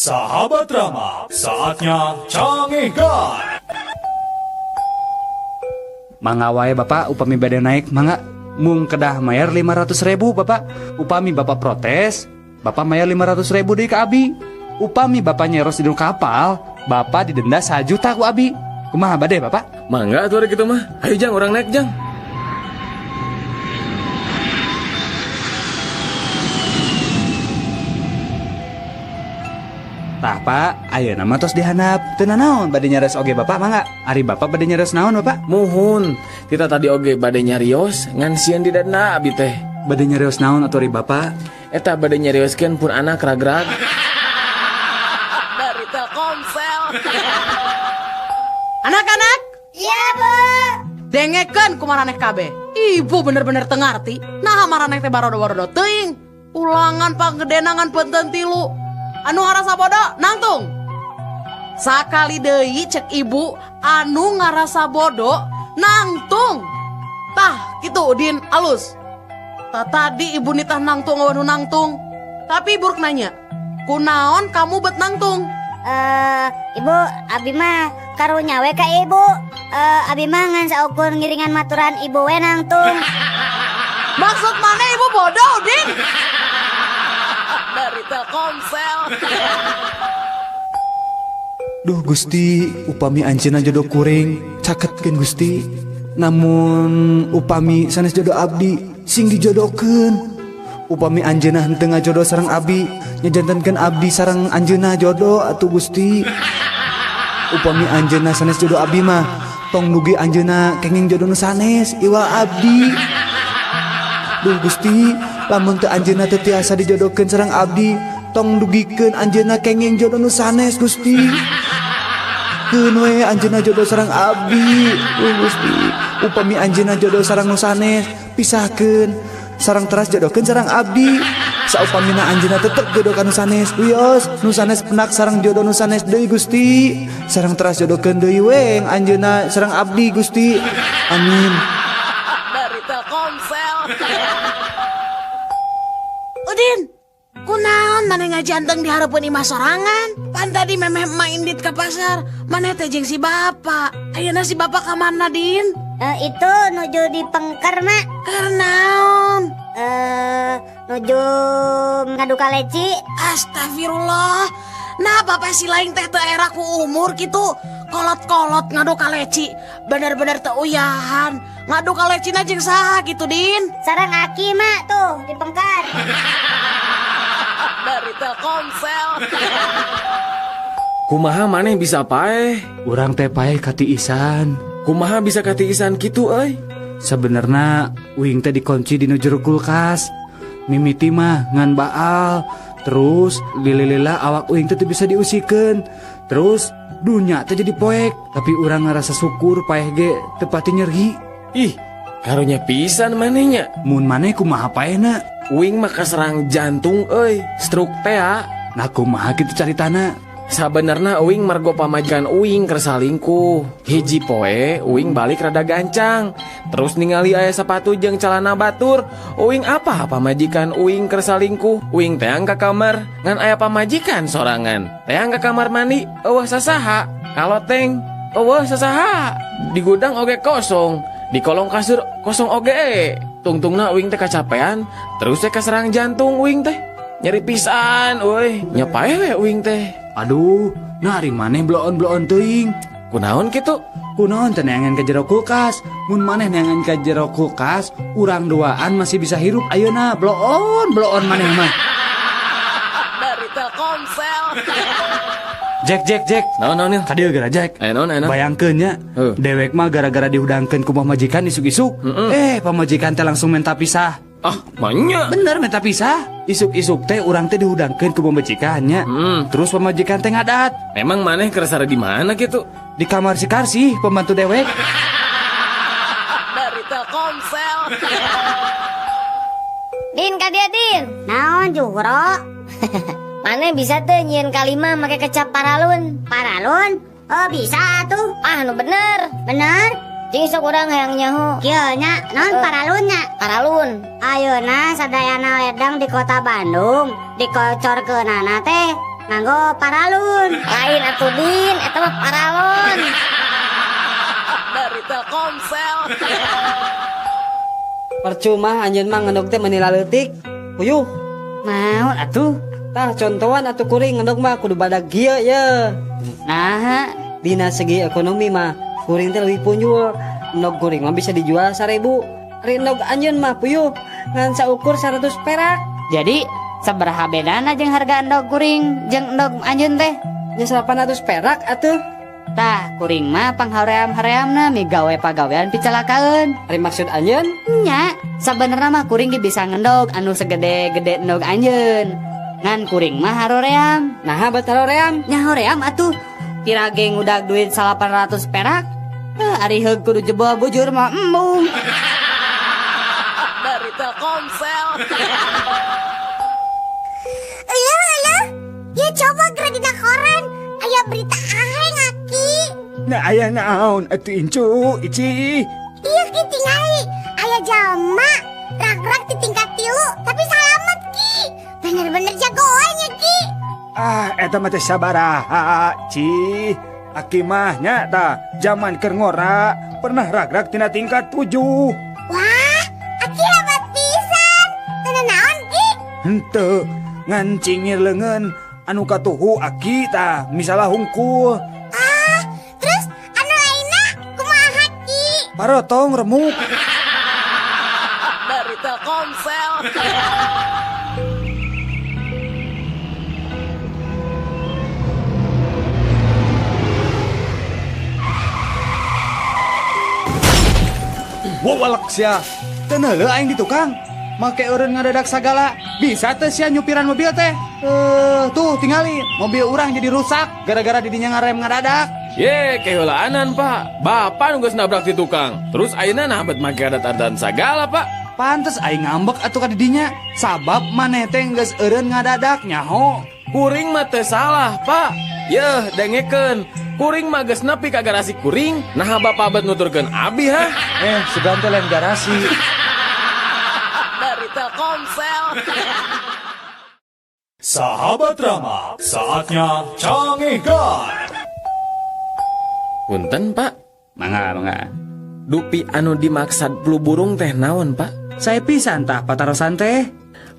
Sahabat Rama, saatnya Cangehgar. Mangga wae, Bapak, upami bade naik mangga, mung kedah mayar 500 ribu, Bapak. Upami Bapak protes, Bapak mayar 500 ribu deui ka abi. Upami Bapak nyeros di kapal, Bapak didenda 1 juta ku abi. Kumaha, bade, Bapak? Mangga atuh gitu mah. Ayo, Jang, urang naik, Jang. Tah, Pak, ayeuna mah tos dihandap. Teu nanaon bade nyares oge Bapak mangga. Ari Bapak bade nyares naon, Bapak? Muhun, kita tadi oge bade nyarios ngan sieun didenda abi teh. Bade nyarios naon atuh ari Bapak? Eta bade nyarioskeun pun anak ragrag. Dari Telkomsel. Anak-anak, Iya, Bu. Dengekeun ku maraneh kabeh. Ibu bener-bener teu ngarti. Nah, maraneh teh barodo-barodo teuing. Ulangan panggedena ngan benten 3. Anu ngarasa bodoh, nangtung. Sakali deui cek ibu, anu ngarasa bodoh, nangtung. Tah, gitu Udin, alus. Tah, tadi ibu nitah nangtung anu nangtung. Tapi ibu rek nanya, kunaon kamu bet nangtung? Eh, Ibu, abi mah karunya we ka ibu. Eh, abi mah ngan saukur ngiringan maturan ibu we nangtung. Maksud mana ibu bodoh, Udin? Dari Telkomsel. Duh Gusti, upami anjeunna jodoh kuring, caketkeun, Gusti. Namun upami sanes jodoh abdi, sing dijodohkeun. Upami anjeunna henteu ngajodoh sareng abdi, nyajantenkeun abdi sareng anjeunna jodoh atuh, Gusti. Upami anjeunna sanes jodoh abdi mah, tong dugi anjeunna kenging jodoh nu sanes iwal abdi. Duh Gusti, lamun teu anjeunna teu tiasa dijodohkeun sareng abdi, tong dugikeun anjeunna kenging jodoh nu sanes, Gusti. Keun we anjeunna jodoh sareng abdi. Duh Gusti, upami anjeunna jodoh sareng nu sanes, pisahkeun sareng teras jodohkeun sareng abdi. Saupamina anjeunna tetep jodoh ka nu sanes, wios nu sanes penak sareng jodoh nu sanes deui, Gusti. Sareng teras jodohkeun deui we anjeunna sareng abdi, Gusti. Amin. Dari Telkomsel. Udin, kunaon maneh ngajanteng di hareupeun imah sorangan? Pan tadi memeh emak indit ke pasar, maneh teh jeung si bapak. Ayeuna si bapak ka mana, Din? Eh, itu nuju di pengker, Mak. Keur naon? Eh, nuju ngadu kaleci. Astagfirullah. Nah, bapak si lain teh teu era ku umur gitu. Kolot-kolot ngadu kaleci. Bener-bener teu uyahan. Ngadu kalecina jeung saha gitu, Din? Sareng aki, Mak, tuh di pengker. Dari Telkomsel. Kumaha maneh bisa paeh? Urang teh paeh katiisan. Kumaha bisa katiisan kitu euy? Sebenarnya uing teh dikunci di jero kulkas. Mimiti mah ngan baal. Terus lila-lila awak uing teh teu bisa diusikeun. Terus dunya teh jadi poek. Tapi urang ngerasa syukur paeh ge teu pati nyeri. Ih, karunya pisan manehnya. Mun maneh kumaha paehna? Uing mah kaserang jantung euy, stroke teh ah. Nah, kumaha kitu caritana? Sabenerna uing margo pamajikan uing keur salingkuh. Hiji poe uing balik rada gancang. Terus ningali aya sepatu jeung celana batur. Uing apa pamajikan uing keur salingkuh. Uing teang ka kamar ngan aya pamajikan sorangan. Teang ka kamar mandi euweuh sasaha. Kaloteng euweuh sasaha. Di gudang oge kosong. Di kolong kasur kosong oge. Tungtungna uing teh kacapean, terus teh kaserang jantung uing teh. Nyeri pisan euy, nya paeh we uing teh. Aduh, nah ari maneh bloon-bloon teuing. Kunaon kitu? Kunaon teu neangan ke jero kulkas? Mun maneh neangan ke jero kulkas, urang duaan masih bisa hirup ayeuna. Bloon, bloon maneh mah. Dari Telkomsel. Jack, Jack, Jack. Naon naon, Nil? Kadieu geura, Jack. Aya naon, aya naon? Bayangkeun nya, Heuh. dewek mah gara-gara dihudangkeun ku pamajikan isuk-isuk. Eh, pamajikan teh langsung minta pisah. Ah, manya. Bener minta pisah. Isuk-isuk teh urang teh dihudangkeun ku pamajikannya. Terus pamajikan teh ngadat Memang maneh keur sare di mana kitu? Di kamar si Karsi, pembantu dewek. Dari Telkomsel. Din, ka dieu, Din. Naon, Juhro? Maneh bisa tuh nyieun kalima make kecap paralun? Paralun? Oh, bisa tuh. Ah, nu bener. Bener? Cing sok, urang hayang nyaho. Kieu nya, naon paralunnya? Paralun. Ayeuna sadayana ledeng di kota Bandung dikocorkeunana teh Nganggo paralun. Lain atuh Din, eta mah paralon. Dari Telkomsel. Percuma anjeun mah ngendog teh meuni laleutik. Puyuh. Naon atuh? Tah contohan atuh kuring ngendog mah kudu badag kieu ye. Nah, Dina segi ekonomi mah kuring teh leuwih punjul. Endog kuring mah bisa dijual 1000. Ari endog anjeun mah puyuh ngan saukur 100 perak. Jadi sabaraha bedana jeung harga endog kuring jeung endog anjeun teh? Nya 800 perak atuh. Tah, kuring mah panghaream-hareamna migawe pagawean picalakaeun. Ari maksud anjeun? Nya, sabenerna mah kuring ge bisa ngendog anu segede-gede endog anjeun. Ngan kuring mah haroream. Naha bet haroream? Nya hoream atuh. Kira ge ngudag duit 800 perak. Ari heug kudu jebol bujur mah embung. Dari Telkomsel. Eueuh eueuh. Ya coba geura dina koran aya berita aheng aki. Nah aya naon atuh incu ici. Ieu ki tingali aya jalma rag-rag di tingkat 3 tapi salamet ki. Bener-bener jagoannya ki. Ah eta mah teh sabaraha ci. Aki mah nya tah zaman keur ngora pernah rag-rag tina tingkat 7. Wah, aki hebat pisan. Teu naon ki? Henteu ngan cingir leungeun anu katuhu aki tah misalah hungkul. Ah, terus anu lainna kumaha ki? Parotong remuk. Dari Telkomsel. Wawalak sia. Teu neuleuh aing di tukang. Make eureun ngadadak sagala. Bisa teh sia nyupiran mobil teh. Tuh tingali mobil urang jadi rusak gara-gara didinya ngarem ngadadak. Ye, keheulaanan, Pak. Bapak nu geus nabrak di tukang. Terus ayeuna nah bet make adat-adatan sagala, Pak. Pantes aing ngambek atuh ka didinya. Sabab maneh teh geus eureun ngadadak nyaho. Kuring mah teu salah, Pak. Yeuh, dengekeun. Kuring mah geus nepi ka garasi kuring, naha bapak bet nuturkeun abi ha? Sugan teh lain garasi. Dari Telkomsel. Sahabat Rama, saatnya Cangehgar. Punten, Pak. Mangga, mangga. Dupi anu dimaksad flu burung teh naon, Pak? Saya pisan tah patarosan teh.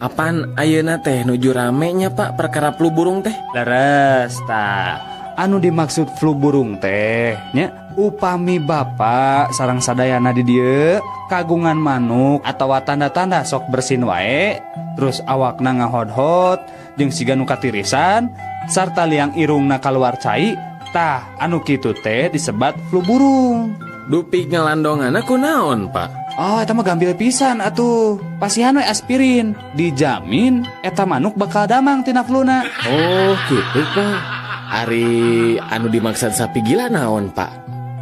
Apan ayeuna teh nuju rame nya, Pak, perkara flu burung teh? Leres tah. Anu dimaksud flu burung teh nya upami bapak sareng sadayana di dieu kagungan manuk atawa tanda-tanda sok bersin wae terus awakna ngahod-hod jeung siga nu katirisan sarta liang irungna kaluar cai tah anu kitu teh disebat flu burung. Dupi ngalandonganna kunaon, Pak? Oh, eta mah gambil pisan atuh. Pasihan we aspirin, dijamin eta manuk bakal damang tina fluna. Oh, gitu, Pak. Ari anu dimaksud sapi gila naon, Pak?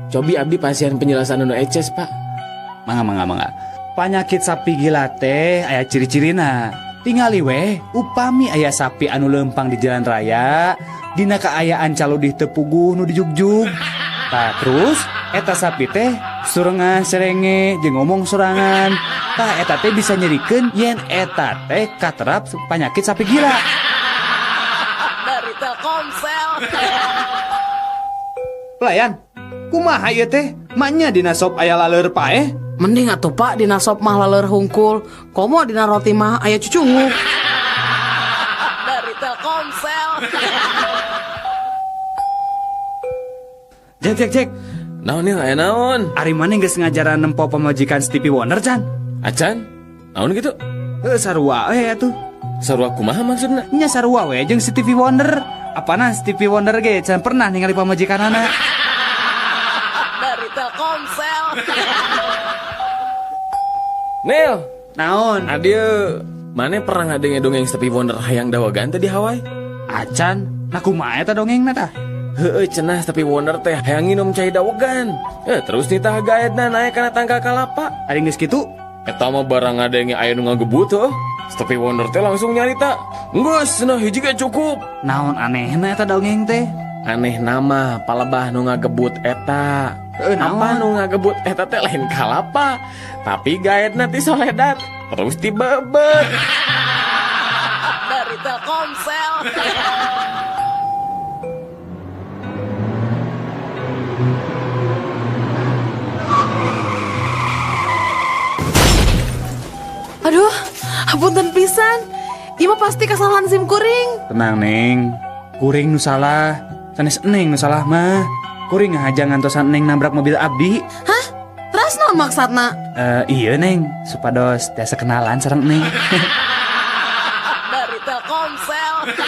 Cobi abdi pasien penjelasan anu eces, Pak. Mangga, mangga, mangga. Panyakit sapi gila teh aya ciri-cirina. Tingali weh, upami aya sapi anu lempang di jalan raya, dina kaayaan caludih teu puguh nu dijugjug. Tah terus eta sapi teh surengan serenge jeung ngomong sorangan. Tah eta teh bisa nyerikeun yen eta teh katerap panyakit sapi gila. Dari Telkomsel. Pelayan, kumaha ieu teh? Maknya dina sop aya laleur paeh? Mending atuh Pak dina sop mah laleur hungkul, komo dina roti mah aya cucunguk. Dari Telkomsel. Jek, jek, jek. Naon ieu aya naon? Ari maneh geus ngajaran nempo pamajikan Stevie Wonder can? Acan? Naon kitu? Heuh sarua we atuh. Sarua kumaha maksudna? Nya sarua we jeung Stevie Wonder. Apana Stevie Wonder ge can pernah ningali pamajikanana. Dari Telkomsel. Nil, naon? Adieu. Mane pernah ngadenge dongeng Stevie Wonder hayang dawagan teh di Hawaii? Acan, nah kumaha eta dongengna tah? Heueuh cenah Stevie Wonder teh hayang nginum cai dawegan. Terus nitah gaetna naek kana tangkal kalapa. Ari geus kitu? Eta mah barang ngadenge aya nu ngagebut heuh. Stevie Wonder teh langsung nyarita, "Geus cenah hiji ge cukup." Naon anehna eta dongeng teh? Aneh nama palebah nu ngagebut eta. Apa nu ngagebut eta teh lain kalapa, tapi gaetna ti soledat terus dibebet. Dari Telkomsel. Aduh, hapunten pisan. Ieu mah pasti kesalahan sim kuring. Tenang, Neng. Kuring nu salah. Sanes Neng nu salah mah. Kuring ngahaja ngantosan Neng nabrak mobil abdi. Hah? Terus naon maksudna? Eh, iya Neng, supados tiasa kenalan sareng Neng. Dari Telkomsel.